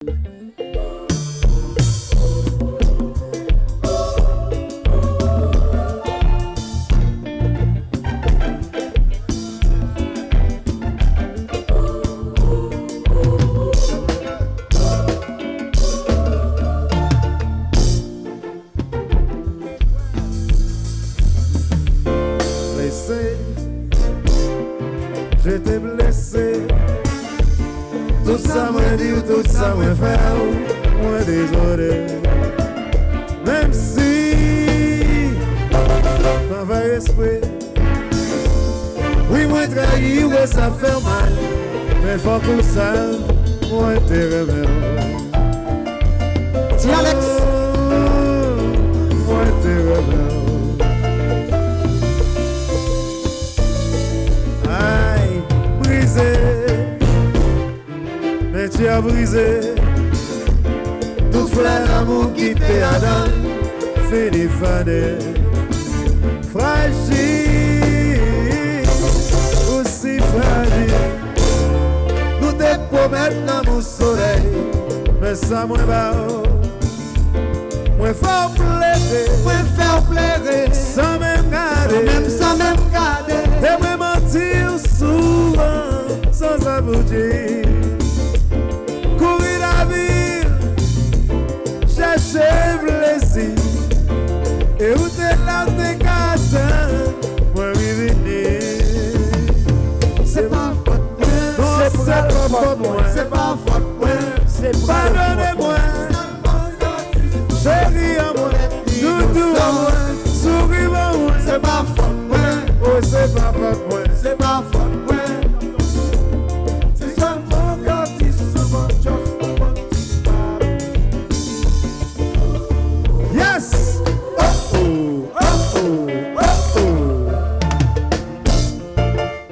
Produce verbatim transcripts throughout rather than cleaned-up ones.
Blessé, je t'ai blessé. Tout sa mwen di w, tout sa mwen fè w, mwen dezole. Menm si mwen fè espre, wi, mwen trayi w e sa fè w mal, men fòk ou sav, mwen te renmen w. Ti Alex. Mwen te renmen w. Ay, brize. Men ti a brize. Tout flè lanmou ki te adan l fini fane. Frajil, ou si frajil. Nou te pwomèt lanmou solèy, men sa mwen ba w. Mwen fè w plede, mwen fè w plere, san menm gade, san menm, san menm gade. E mwen manti w souvan, san sa pou di. Kouri lavil, chèche plezi. E ou te la, ou te ka tann mwen revini. Se pa fòt mwen, non, se pa fòt mwen, se pa fòt mwen. Padone mwen, cheri an mwen, doudou an mwen, souri ban mwen. Se pa fòt mwen, oh, se pa fòt mwen, se pa fòt mwen. Se sèlman gade souvan, just pou mwen. Yes! Oh, oh, oh, oh, oh.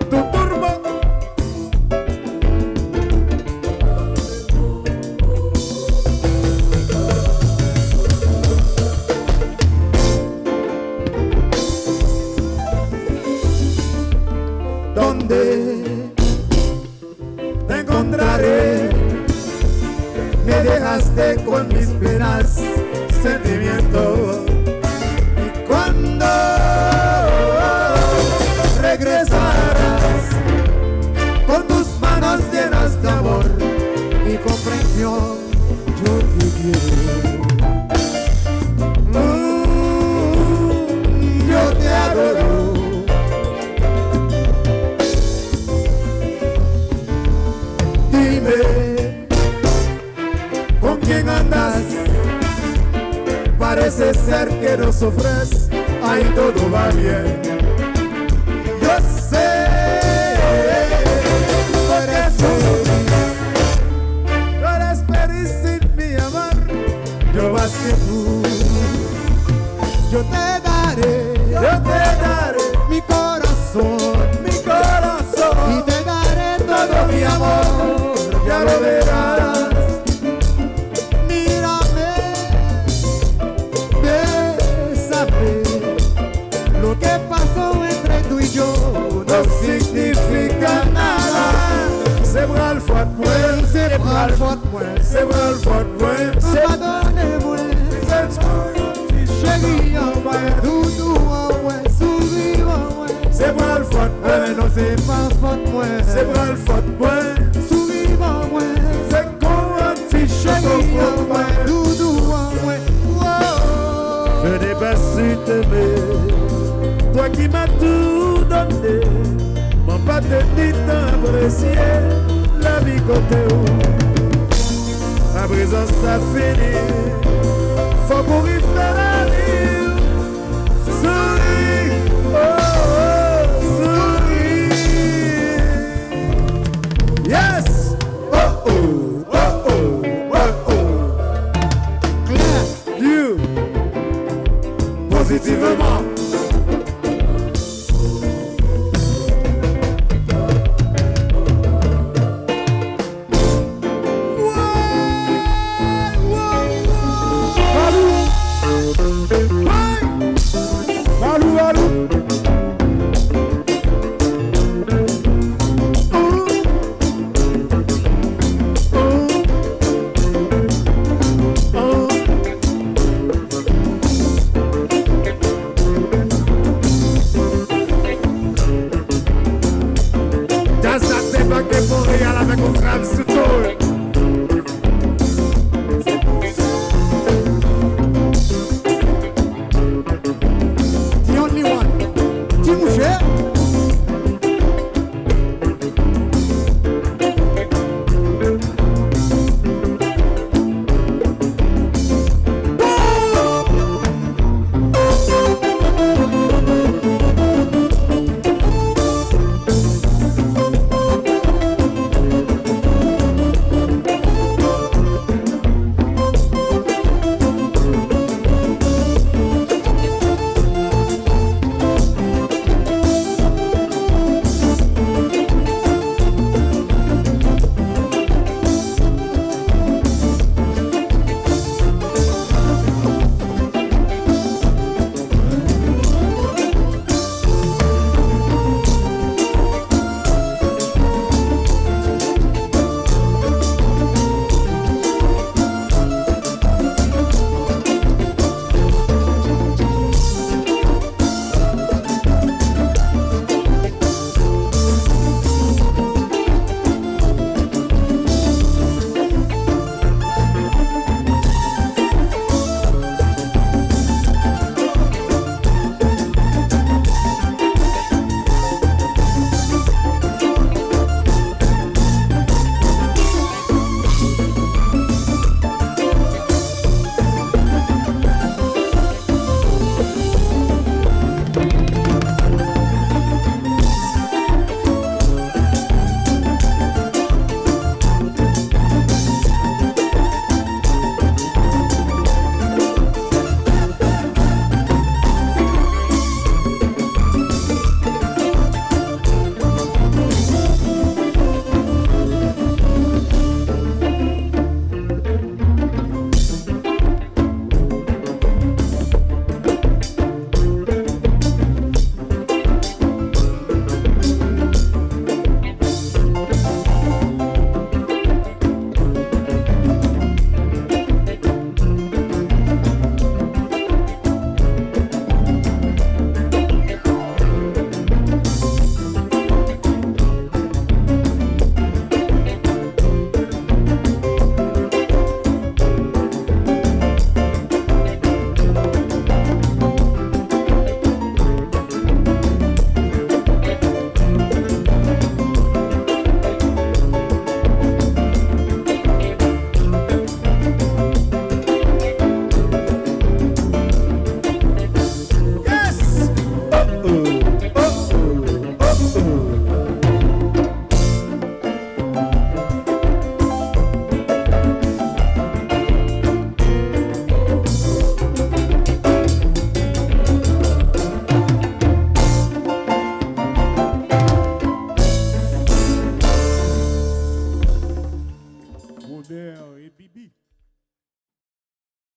Tout, tout bon. Donde te encontraré, me dejaste con mis penas, sentimientos. Y cuando regresarás con tus manos llenas de amor y comprensión, yo te quiero. Mm, yo te adoro. Dime, ¿con quién andas? Parece ser que no sufres, ahí todo va bien. Yo sé, tú eres feliz. Tú eres feliz sin mi amor. Yo más que tú. Yo te daré, yo te daré mi corazón, mi corazón. Y te daré todo mi amor, ya lo verás. Mírame, bésame. Lo que pasó entre tú y yo no significa nada. Se pral fòt mwen, se pral fòt mwen, se pral fòt mwen, se padone mwen. Se cheri an mwen, doudou an mwen, souri an mwen. Se pral fòt mwen, non, se pa fòt mwen, se pral fòt mwen. Souri an mwen. Se Chérie an mwen, doudou an mwen, oh. Je n'ai pas su t'aimer, toi qui m'as tout donné. Mwen pa te ni tan apresye lavi kote w. Aprezan sa fini, fòk ou rive lavi w. Sou